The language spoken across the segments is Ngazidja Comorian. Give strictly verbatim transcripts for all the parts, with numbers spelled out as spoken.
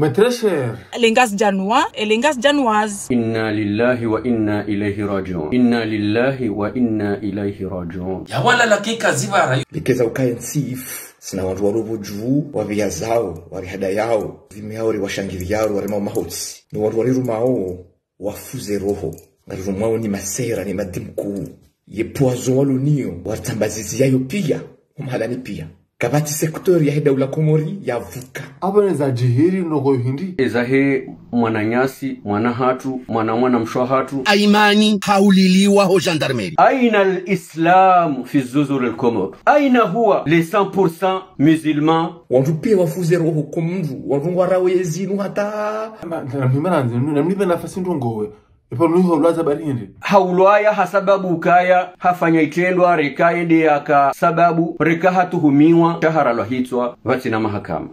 Mes très chers. Les Ngazidjanois et les Ngazidjanoises. إنا لله وإنا إليه راجعون. إنا لله وإنا إليه راجعون. Ya wala lakika zivara. Likeza ukaya ntsifu, sina wandru walovo dju, waviyazao, warihadayao, vimeyao riwashangiriyao, waremao mahotsi. Ni wandru warirumao, wafuze roho. Ngarirumwao ni masera, ni madimku. Ye poison walo niyo, waritambazizi yayo piya, ho mahalani piya. Kapvatsi secteur yahe daula Komori yavuka. Aba neza djihiri ndoko hindri. Eza he mwananyasi, mwana hatru, mwana mwana mshe hatru. Aymane hauliliwa ho gendarmerie. أين الإسلام في جزر القمر؟ أين هو les cent pour cent musulmans؟ Wandru piya wafuze roho ko mndru, wandru ngwarawo yezinu hata. Namhimana nzi, namnipe nafasi ndrongowe. Ipo nuho lwaza bari hindri. Haulwaya ha sababu ukaya hafanya itrendwa reka yende yaka sababu reka hatuhumiwa sha haralwa hitswa pvatsina mahakama.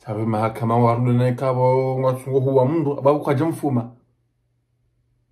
Sabe mahakama warudi na ikabo ngwatsungo huwa mndru, ababu kwadja mfuma.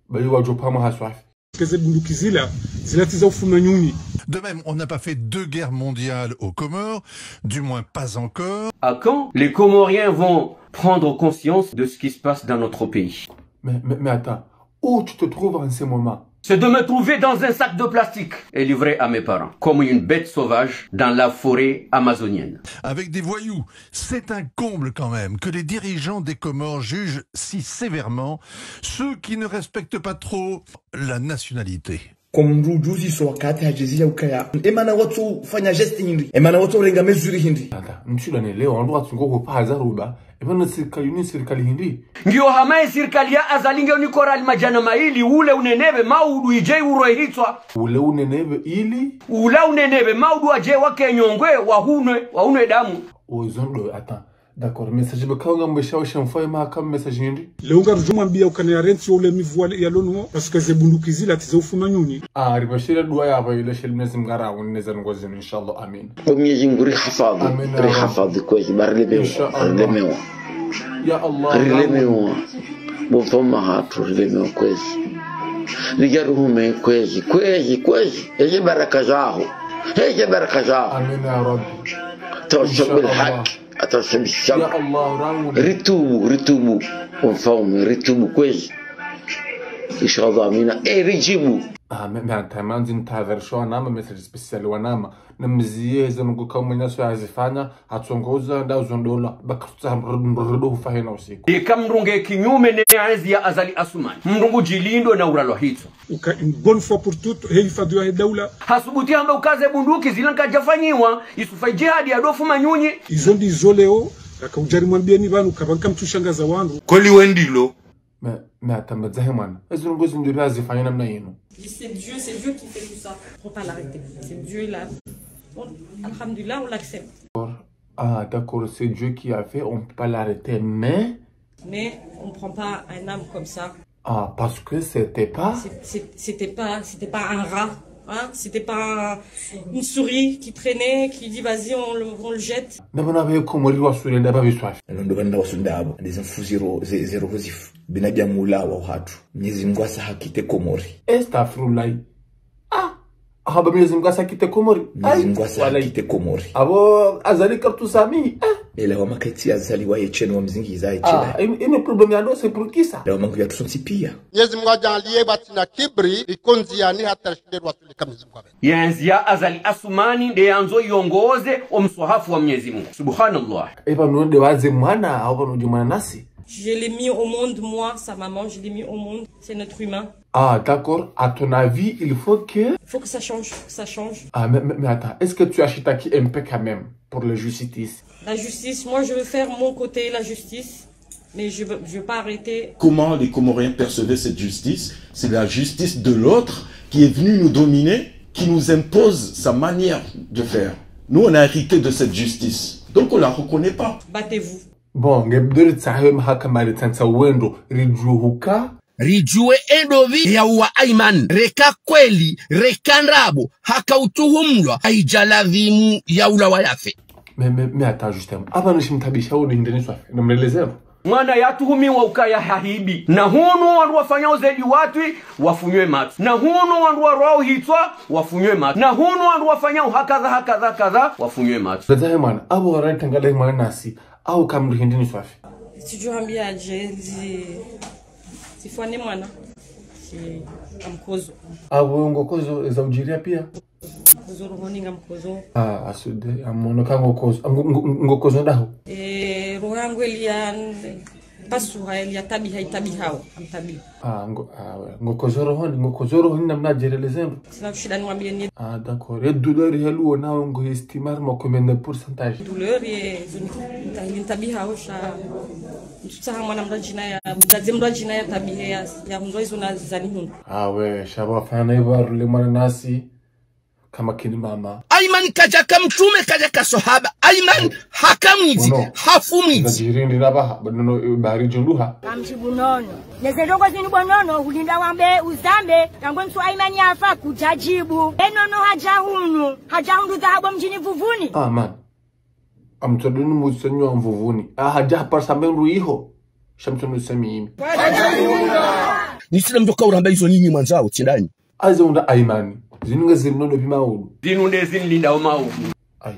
Bayi wadjo pamwa haswafi. Keze bunduki zila, zila tsi za ufuma nyunyi. De même, on n'a pas fait deux guerres mondiales aux Comores, du moins pas encore. À quand les Comoriens vont prendre conscience de ce qui se passe dans notre pays ? Mais, mais, mais attends, où tu te trouves en ce moment ? C'est de me trouver dans un sac de plastique et livré à mes parents, comme une bête sauvage dans la forêt amazonienne. Avec des voyous, c'est un comble quand même que les dirigeants des Comores jugent si sévèrement ceux qui ne respectent pas trop la nationalité. Ko mndru djuzi so wakati hadjiziya ukaya. Emana watsofanya geste hindri. Emana watsorenga mesure hindri. Attends, mtsuda ne leo, wandru watsungo hupaza ruba. Eba na sirikali ni sirikali hindri. Ngiyo hama ye sirikali ya Azali ngiyo ni korali madjana mayili, ule uneneve maudu idje urwe hitswa. Ule uneneve ili. Ula uneneve maudu adje wake nyongwe, wahunwe, wahunwe damu. Ozondo, attends. D'accord, message baka ngambesha usha mfoye mahakama message hindri. Leo ngarudjo mwambiya ukana ya rentsi ule mivu ya lonuo, parce que ze bunduki zila tsi za ufuma nyunyi. Ah, ribashira dua ya ba ile sheli Mwenyezi Mungu ara uneza ndrongo zinu, inshallah, amin. Bo Mwenyezi Mungu rihafadhi, Amin, ya Rabbi. Rihafadhi kwezi, ba rilemewa, Inshallah. Rilemewa. Ya Allah. Rilemewa. Bo mfaume hatru, rilemewa kwezi. Ridja ruhume kwezi, kwezi, kwezi. Eze baraka zaho. Eze baraka zaho. Amin, ya Rabbi. Tawassaw Inshallah. Bilhaq. Attention, Ya Allah, rangu. Ritubu, ritubu. Bo mfaume, ritubu kwezi. Inshallah, amina. Eh, ridjibu. Ah, mais, mais attends, manzi nitahadharisha wanama, message spécial wanama. Namziye ze ndrongo ka mwenye so yazifanya, hatsongoza, nda uzondola, bakatsa mrudo hufahena usiku. Eka mndru nge kinyume ne enzi ya Azali Assoumani, mndru ngudjilindwe na uralwa hitswa. Uka une bonne fois pour toutes, he hifadhu yahe daula. Hasubuti hamba ukaze bunduki zila nkadjafanyiwa, isufa djihadi ya dofu manyunyi. Izo ndizo leo, raka udjari mwambiyeni pvanu, kapvanka mtsushangaza wandru. Kweli wendilo. Mais, mais attends, mais zahe mwana. Ezi ndrongo zindjo pia zifanya namna yinu. Je dis, c'est Dieu, c'est Dieu qui fait tout ça. Faut pas l'arrêter. C'est Dieu là. Bon, alhamdulillah, on l'accepte. Ah, d'accord, c'est Dieu qui a fait, on peut pas l'arrêter, mais... Mais on prend pas un âme comme ça. Ah, parce que c'était pas... C'est- c'est- C'était pas, c'était pas un rat. Hein ? C'était pas un- une souris qui traînait, qui dit vas-y, on le, on le jette. Ndapvo na pve Komori wasule ndapvo biswafi. Eno ndo pvanu ndawasunda apvo. Ndizo mfuziro ze, ze roho zifu. Binadamu ula wa hatru. Mwenyezi Mungu asa hakite Komori. Astaghfirullah. Ah, ahaba Mwenyezi Mungu asa hakite Komori. Mwenyezi Mungu asa hakite Komori. Abo Azali kapvatsu samihi. Ah. Ela wa maketi Azali wa yetshe no wa mzingi za yetshe. Ah, inu problème ya ndo c'est pour qui ça ? Ela wa mangu ya tusontsi pia. Mwenyezi Mungu adjaanliye pvatsina kibri, riko ndziyani hata rishinde rwasule ka Mwenyezi Mungu apvendze. Yenzi ya Azali Assoumani nde yandzo yongoze omswahafu wa Mwenyezi Mungu. Subhanallah. Epvanu nde waze mwana, au pvanu dji mwana nasi. Je l'ai mis au monde, moi, sa maman, je l'ai mis au monde. C'est notre humain. Ah, d'accord. À ton avis, il faut que... Faut que ça change, faut que ça change. Ah, mais, mais, mais attends, est-ce que tu as Shitaki un peu quand même pour la justice ? La justice, moi, je veux faire mon côté, la justice. Mais je veux, je veux pas arrêter. Comment les Comoriens percevaient cette justice ? C'est la justice de l'autre qui est venue nous dominer, qui nous impose sa manière de faire. Nous, on a hérité de cette justice. Donc, on la reconnaît pas. Battez-vous. Bon, nge bdori tsahe mahakama ritantsa wendo, ridjuhuka. Ridjuwe endopvi yauwa Aymane, reka kweli, reka ndrabo, haka utuhumlwa, aidjaladhimu yaulawa yafe. Mais, mais, mais attends, justement. Apvanu shimtabisha wunu hindri ni swafi. Namrelezero. Mwana yatuhumiwa ukaya hahibi. Na hunu wandru wafanyao zedi watwi, wafunywe matso. Na hunu wandru warwao hitswa, wafunywe matso. Na hunu wandru wafanyao hakadha, hakadha, kadha, wafunywe matso. Zazahe mwana, apvo waraitangala mwana nasi, au kamri hindri ni swafi. Tsidjuwa hambiyadje, zi-, zifwa ne mwana. Shi, ngamkodzo. Apvo ngokodzo za udjiria piya? Ngamkodzo rohoni ngamkodzo. Ah, asude, amono ka ngokodzo. Ah, ngo-, ngo-, ngokodzo daho? Eh, roho yangu iliya, pasuha iliya tabiha, itabihawo, ngamtabiha. Ah, ngo-, ah, we. Ngokodzo rohoni, ngokodzo rohoni namnadje relezendro? Tsina shida nimwambiyeni. Ah, d'accord. Ye douleur yelu wonao ngoestimé harumwa combien de pourcentage? Douleur ye zun-, nta-, nitabihawo sha. Mtsutsaha mwana mndru adjina ya, mdzadze mndru adjina ya tabihe ya, ya hundru izo na zani hundru. Ah, we, sha pvo wafanya na ivo warule mwana nasi. Kama kini mama. Ayman kadjaka mtrume, kadjaka swahaba. Ayman haka mwidzi, hafu mwidzi. Zadjirindi na baha, ba nono, eh, bahari djunduha. Kamdjibu nono. Neze ndrongo zinu bo nono, hulinda wambe, uzambe, tangu ntsu Ayman yafa kudjadjibu. E nono hadja hunu, hadja hundru dhahabu mdjini Vuvuni. Ah, man. Amtsoduni mutsenyo wa Mvuvuni. Ah, hadja haparisa mbe mndru iho. Sha mtsoduni semi imi. Nitsina mndru ka uramba izo nyinyi mwandzao, tsindanyi. Aze unda Ayman. Zinu nge zili nono pvi maudu. Zinu nde zini lindao maudu. Ai,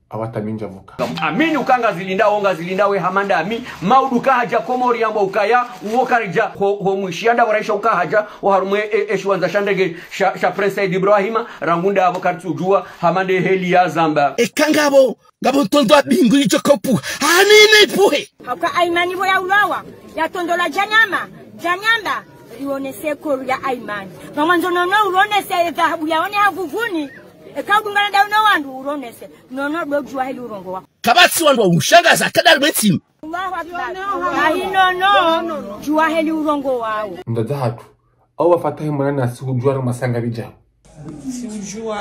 awata mindja vuka. Amini uka ngazilindao, ngazilindao we hama ndami, maudu kahadja Komori yamba ukaya, uwo karidja ho, ho mwishi yanda waraisha uka hadja, oharumwe e, e shiwandza sha ndege sha, sha Prince Said Ibrahima, rangu ndapvo karitsudjuwa, hama nde heli ya zamba. Eka ngapvo, ngapvo ntrondro abingu idjo kopu, hanine ipuhe. Hauka Ayman pvo ya ulawa, ya tondolwa djanyama, djanyamba, rionese koru ya Ayman. Ngamwandzo nono uronese dhahabu yaone ha Vuvuni, eka udungana ndao no wandru uronese. Nono ndo djuwa heli urongowa. Kapvatsi wandru wa ushangaza kadari mwe ntsimu. Allahu Akbar. Ayi nono, djuwa heli urongowawo. Mdzadze hatru. Awu wafatahi mwana nasi hudjuwa na masanga ridja. Si udjuwa,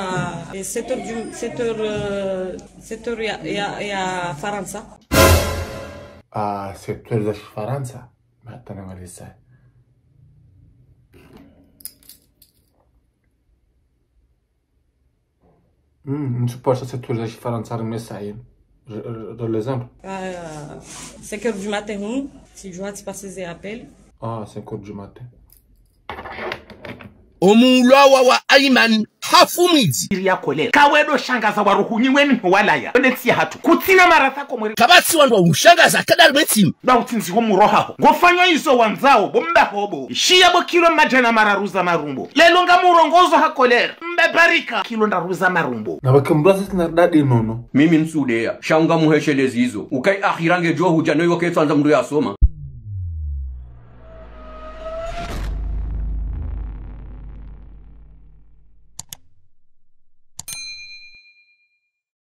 eh, sept heures du, sept heures, euh, sept heures ya, ya, ya Farantsa. Ah, sept heures za Farantsa. Matana walisa. Hmm, ntsupasa sept heures za Farantsa rimesa yin. Re-, re-, relezandro. Ah, cinq heures du matin, hum. Si djuwa tsipase ze appel. Ah, cinq heures du matin. Omulwawa wa Ayman hafu mwidzi. Iri ya kolera. Kawedo shangaza wa ruhu nyimweni no walaya. Onde ntsi ya hatru. Kutsina maratha Komori. Kapvatsi wandru wa ushangaza kadari mwe ntsimu. Ba utsinzi ho murohaho. Ngofanywa izo wandzao, bo mba hobo. Shiya bo kilo madjana mararu za marumbo. Lelo ngamurongozo ha kolera. Mba barika. Kilo ndraru za marumbo. Na wake mbrazi tsina dade nono. Mimi ntsudeya. Sha unga muheshelezi izo. Ukai akhira ngedjo hudja no iwo ketsu andza mndru yasoma.